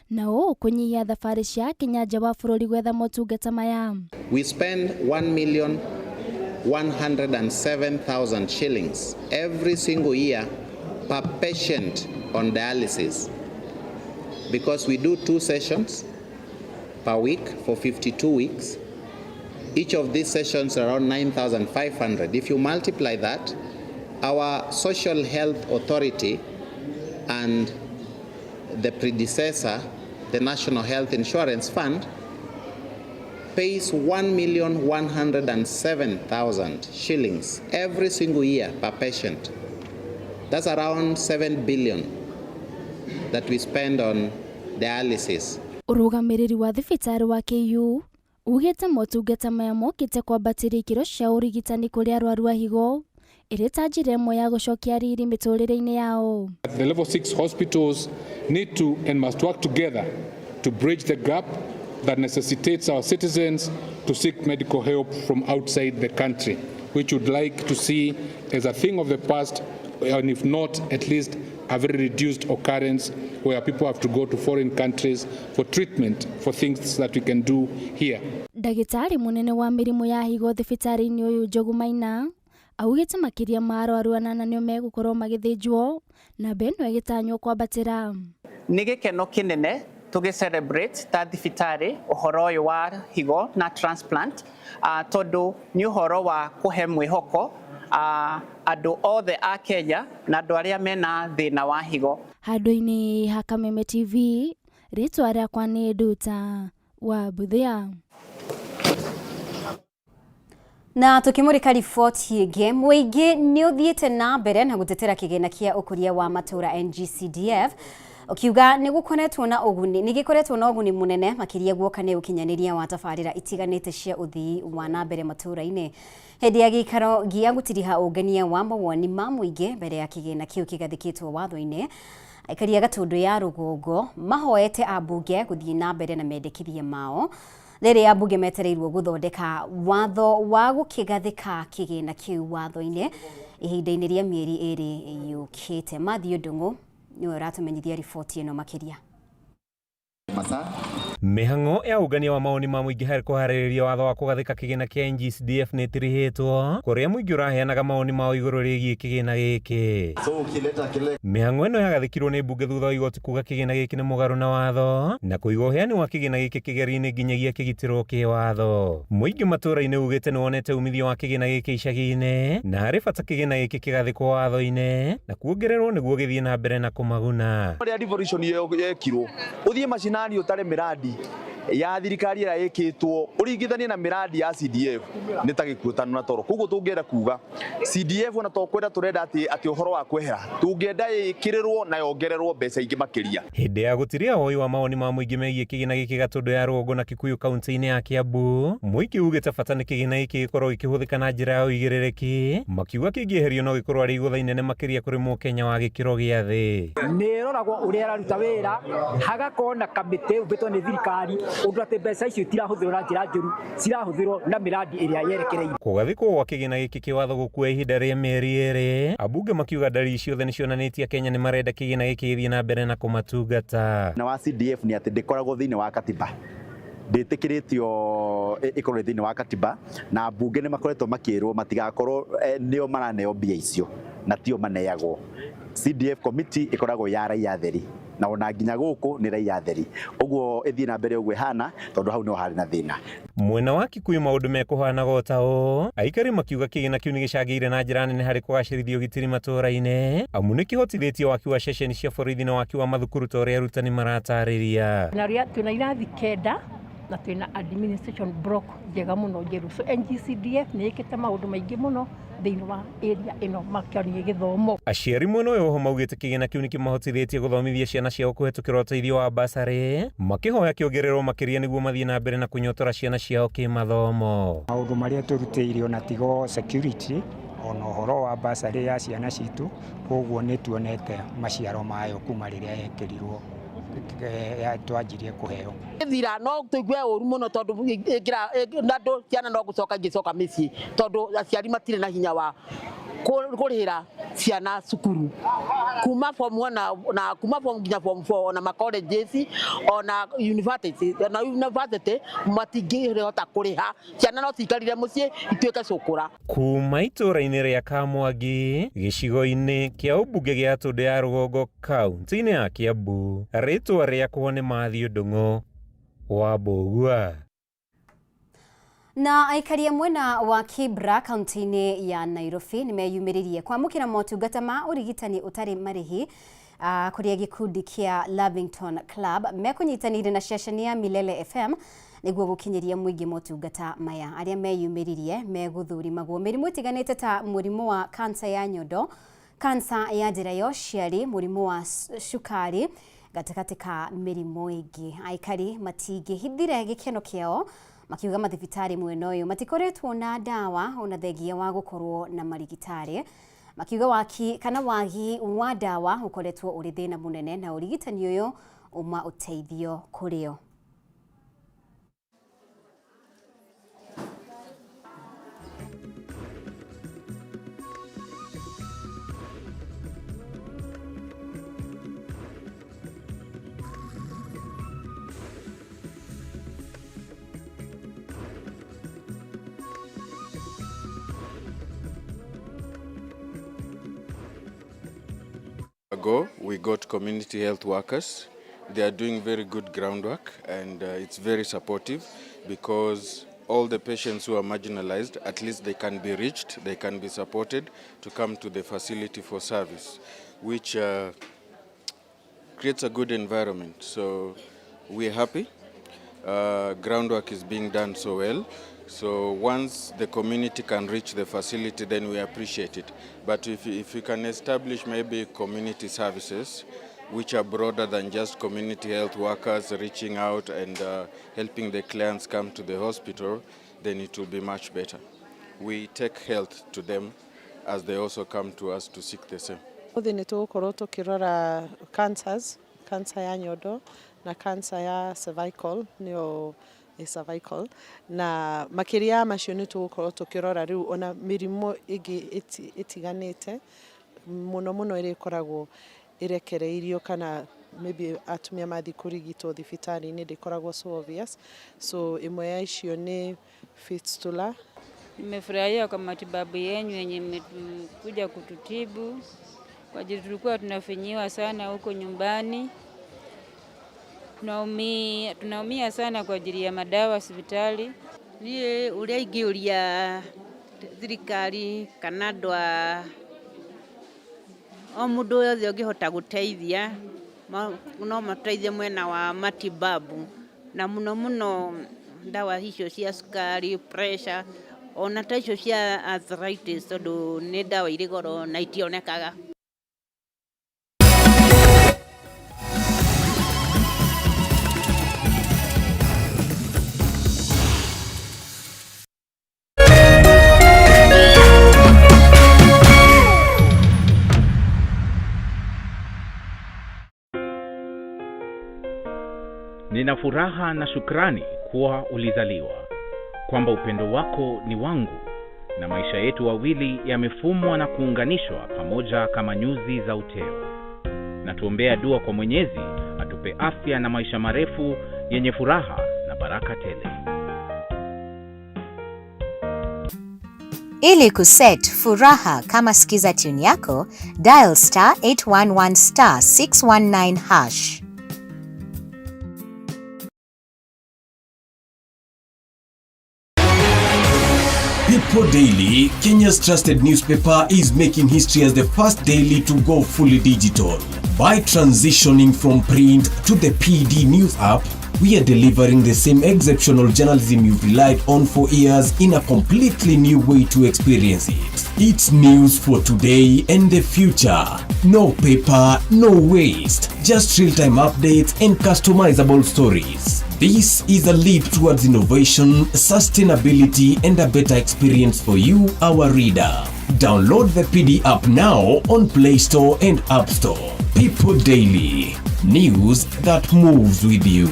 na ũũ kũnyihia thabarĩ cia Akenya nja wa bũrũri gwetha motungata maya. We spend 1,107,000 shillings every single year per patient on dialysis, because we do 2 sessions per week for 52 weeks. Each of these sessions are around 9,500. If you multiply that, our Social Health Authority and the predecessor, the National Health Insurance Fund, pays 1,107,000 shillings every single year per patient. That's around 7 billion that we spend on dialysis. Ũrũgamĩrĩri wa thibitarĩ wa KU ugĩte motungata maya mokĩte kwambatĩria ikĩro cia ũrigitani kũrĩ arwaru a higo ĩrĩ ta njĩra ĩmwe ya gũcokia riri mĩtũrĩre-inĩ yao. The level 6 hospitals need to and must work together to bridge the gap that necessitates our citizens to seek medical help from outside the country, which we'd like to see as a thing of the past, and if not, at least a very reduced occurrence where people have to go to foreign countries for treatment for things that we can do here. Ndagĩtarĩ mũnene wa mĩrimũ ya higo thibitarĩ-inĩ ũyũ Njogu Maina augĩte makĩria ma arwaru anana nĩo megũkorwo magĩthĩnjwo namba ĩno ĩgĩtanywo kwambatĩra. Nĩ gĩkeno kĩnene tũgĩ celebrate ta thibitarĩ ũhoro ũyũ wa higo na transplant, tondũ nĩ ũhoro wa kũhe mwĩhoko andũ othe a Kenya na andũ arĩa mena thĩna wa higo. Handũ-inĩ ha Kameme TV, rĩtwa rĩakwa nĩ Nduta wa Buthia. Na tukimurika riboti ĩngĩ, mũingĩ nĩ ũthiĩte na mbere na gũtetera kĩgĩna kĩa ũkũria wa matũũra NGCDF ukiuga nĩ gũkoretwo na ũguni nĩ gĩkoretwo na ũguni mũnene makĩria guoka nĩ ũkinyanĩria wa tabarĩra itiganĩte cia ũthii wa na mbere matũũra-inĩ. Hĩndĩ ya gĩikaro gĩa gũtiriha ũngania wa mawoni ma mũingĩ mbere ya kĩgĩna kĩu kĩgathĩkĩtwo watho-inĩ, aikari a Gatũndũ ya rũgongo mahoete ambunge gũthiĩ na mbere na mendekithia mao rĩrĩa ambunge metereirwo gũthondeka watho wa gũkĩgathĩka kĩgĩna kĩu watho-inĩ ihinda-inĩ rĩa mĩeri ĩrĩ yũkĩte. Matthew Ndung'u niwe ũratũmenyithia riboti ĩno makĩria. Mĩhang'o ya ũngania wa mawoni ma mũingĩ harĩ kũharĩrĩria watho wa kũgathĩka kĩgĩna kĩa NGCDF nĩ ĩtirihĩtwo kũrĩa mũingĩ ũraheanaga mawoni mao igũrũ rĩgiĩ kĩgĩna gĩkĩ. Mĩhang'o ĩno yagathĩkirwo nĩ mbunge thutha wa igoti kuga kĩgĩna gĩkĩ nĩ mũgarũ na watho na kũiga ũheani wa kĩgĩna gĩkĩ kĩgerio-inĩ nginyagia kĩgitĩrwo kĩwatho. Mũingĩ matũũra-inĩ ugĩte nĩ wonete umithio wa kĩgĩna gĩkĩ icagi-inĩ na harĩ bata kĩgĩna gĩkĩ kĩgathĩkwo watho-inĩ na kuongererwo nĩguo gĩthiĩ na mbere na kũmaguna. Ũrĩa devolution yekirwo ũthiĩ macinani ũtare mĩradi ya thirikari ĩrĩa ĩkĩtwo ũringithanie na mĩradi ya CDF nĩ ta gĩkuũ na toro. Koguo tũngĩenda kuga CDF ona to kwenda tũrenda atĩ ũhoro wa kwehera tũngĩenda ĩkĩrĩrwo na yongererwo mbeca ingĩ makĩria. Hĩndĩ ya gũtiria woi wa mawoni ma mũingĩ megiĩ kĩgĩna gĩkĩ Gatũndũ ya rũgongo na Kikuyu kaunti-inĩ ya Kiambu, mũingĩ ugĩte bata nĩ kĩgĩna gĩkĩ gĩkorwo gĩkĩhũthĩka na njĩra ya ũigĩrĩrĩki, makiuga kĩngĩeherio no gĩkorwo arĩ igũtha inene makĩria kũrĩ mũkenya wa gĩkĩro gĩa thĩ. Nĩ ĩroragwo ũrĩa ĩraruta wĩra, hagakorwo na kamĩtĩ ĩũmbĩtwo nĩ thirikari ũndũ atĩ mbeca icio itirahũthĩrwo na njĩra njũru, cirahũthĩrwo na mĩradi ĩrĩa yerekereirio. Kũgathĩkwo gwa kĩgĩna gĩkĩ kĩwatho gũkua ihinda rĩa mĩeri ĩrĩ, ambunge makiuga ndariri ciothe nĩcionanĩtie Kenya nĩ marenda kĩgĩna gĩkĩ gĩthiĩ na mbere na kũmatungata. Na wa CDF nĩ atĩ ndĩkoragwo thĩinĩ wa katiba, ndĩtĩkĩrĩtio ĩkorwo thĩinĩ wa katiba, na mbunge nĩ makoretwo makĩrwo matigakorwo nĩo maraneo mbia icio na tio maneagwo. CDF committee ĩkoragwo ya raia theri na ona nginya gũkũ nĩ raia theri, ũguo ĩthiĩ na mbere ũguo ĩhana tondũ hau nĩho harĩ na thĩna. Mwena wa Kikuyu maũndũ mekũhanaga o ta ũũ, aikari makiuga kĩgĩna kĩu nĩgĩcangĩire na njĩra nene harĩ kũgacĩrithia ũgitĩri matũũra-inĩ, amu nĩkĩhotithĩtie waki wa ceceni cia borithi na waki wa mathukuru ta ũrĩa arutani maratarĩria. Twĩna irathi 9 na twĩna administration block njega mũno njerũ. So NGCDF nĩ ĩkĩte maũndũ maingĩ mũno thĩinĩ wa area ĩno makĩonie gĩthomo. Aciari mwena ũyũ oho maugĩte kĩgĩna kĩu nĩkĩmahotithĩtie gũthomithia ciana ciao kũhetũkĩra ũteithio wa basarĩ, makĩhoya kĩongererwo makĩria nĩguo mathiĩ na mbere na kũnyotora ciana ciao kĩmathomo. Maũndũ marĩa tũrutĩire ona tigo security ona ũhoro wa basarĩ ya ciana citũ, koguo nĩ tuonete maciaro mayo kuma rĩrĩa yekĩrirwo twanjirie kũheo. Thira no tũigue ũru mũno tondũ andũ ciana no gũcoka ingĩcoka mĩciĩ tondũ aciari matirĩ na hinya wa kũrĩhĩra ciana cukuru kuma form 1 na kuma form nginya form 4 ona ma colleges ona university ona university matingĩhota kũrĩha ciana no ciikarire mũciĩ ituĩke cũkũra. Kuma itũũra-inĩ rĩa Kamwangi gĩcigo-inĩ kĩa ũmbunge gĩa Gatũndũ ya rũgongo kaunti-inĩ ya Kiambu, rĩtwa rĩakwa nĩ Matthew Ndung'u wa Mbũgua. Na aikari a mwena wa Kibra kaunti-inĩ ya Nairobi nĩmeyumĩririe kwamũkĩra motungata ma ũrigitani ũtarĩ marĩhi kũrĩa gĩkundi kĩa Lavington Club mekũnyitanĩire na ceceni ya Milele FM Nĩguo gũkinyĩria mũingĩ motungata maya. Arĩa meyumĩririe megũthũrimagwo mĩrimũ ĩtiganĩte ta mũrimũ wa kansa ya nyondo, kansa ya njĩra ya ũciari, mũrimũ wa cukari gatagatĩ ka mĩrimũ ĩngĩ. Aikari matingĩhithire gĩkeno kĩao makiuga mathibitarĩ mwena ũyũ matikoretwo na ndawa ona thengia wa gũkorwo na marigitari. Makiuga waki kana wagi wa ndawa ũkoretwo ũrĩ thĩna mũnene na ũrigitani ũyũ uma ũteithio kũrĩ o. Ago, we got community health workers. They are doing very good groundwork, and it's very supportive because all the patients who are marginalized, at least they can be reached, they can be supported to come to the facility for service, which creates a good environment. So we're happy. Groundwork is being done so well. So once the community can reach the facility, then we appreciate it. But if you can establish maybe community services, which are broader than just community health workers reaching out and helping the clients come to the hospital, then it will be much better. We take health to them as they also come to us to seek the same. Ũmũthĩ nĩ tũgũkorwo tũkĩrora cancers, cancer ya nyondo na cancer ya cervical, nĩyo cervical, na makĩria ya macio nĩ tũgũkorwo tũkĩrora rĩu ona mĩrimũ ĩngĩ ĩtiganĩte mũno mũno ĩrĩa ĩkoragwo ĩrekereirio kana maybe atumia mathiĩ kũrigitwo thibitarĩ-inĩ ndĩkoragwo so obvious. So ĩmwe ya icio nĩ fistula. Nimefurahia kwa matibabu yenyu yenye mmekuja kututibu, kwa ajili tulikuwa tunafinyiwa sana huko nyumbani. Tunaumia sana kwa ajili ya madawa hospitali. Niĩ ũrĩa ingĩũria thirikari kana andũ a o mũndũ wothe ũngĩhota gũteithia no mateithie mwena wa matibabu na mũno mũno ndawa icio cia cukari, pressure, ona ta icio cia arthritis tondũ nĩ ndawa irĩ goro na itionekaga. Nina furaha na shukrani kuwa ulizaliwa, kwamba upendo wako ni wangu na maisha yetu wawili yamefumwa na kuunganishwa pamoja kama nyuzi za uteo. Na tuombea dua kwa Mwenyezi atupe afya na maisha marefu yenye furaha na baraka tele. Ili kuset furaha kama skiza tune yako, dial star 811 star 619 hash. People Daily, Kenya's trusted newspaper, is making history as the first daily to go fully digital. By transitioning from print to the PD News app, we are delivering the same exceptional journalism you've relied on for years in a completely new way to experience it. It's news for today and the future. No paper, no waste. Just real-time updates and customizable stories. This is a leap towards innovation, sustainability, and a better experience for you, our reader. Download the PD app now on Play Store and App Store. People Daily. News that moves with you.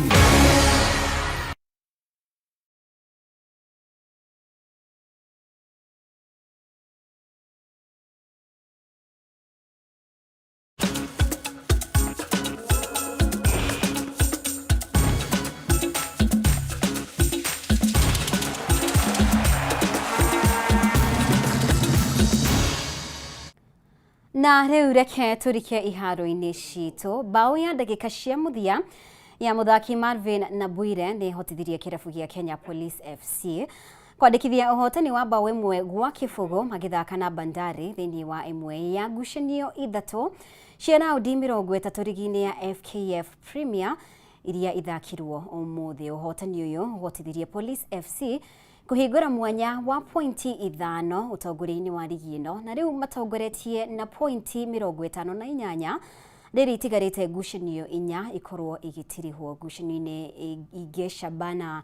Na rĩu reke tũrike iharo-inĩ citũ. Bao ya ndagĩka cia mũthia ya mũthaki Marvin Nabwire nĩ ĩhotithirie kĩrabu gĩa Kenya Police FC kwandĩkithia ũhotani wa bao 1-0 magĩthaka na Bandari thĩinĩ wa ĩmwe ya ngucanio 3 cia raundi 30 rigi-inĩ ya FKF Premier Iria ithakirwo umuthi. Uhotani uyu uhotithirie Police FC kuhingura mwanya wa pointi 5 utongoria-inĩ wa ligi ĩno, na rĩu matongoretie na pointi 58 rĩrĩ itigarĩte ngucanio 4 ikorwo igĩtirihwo. Ngucanio-inĩ ingĩ, Shabana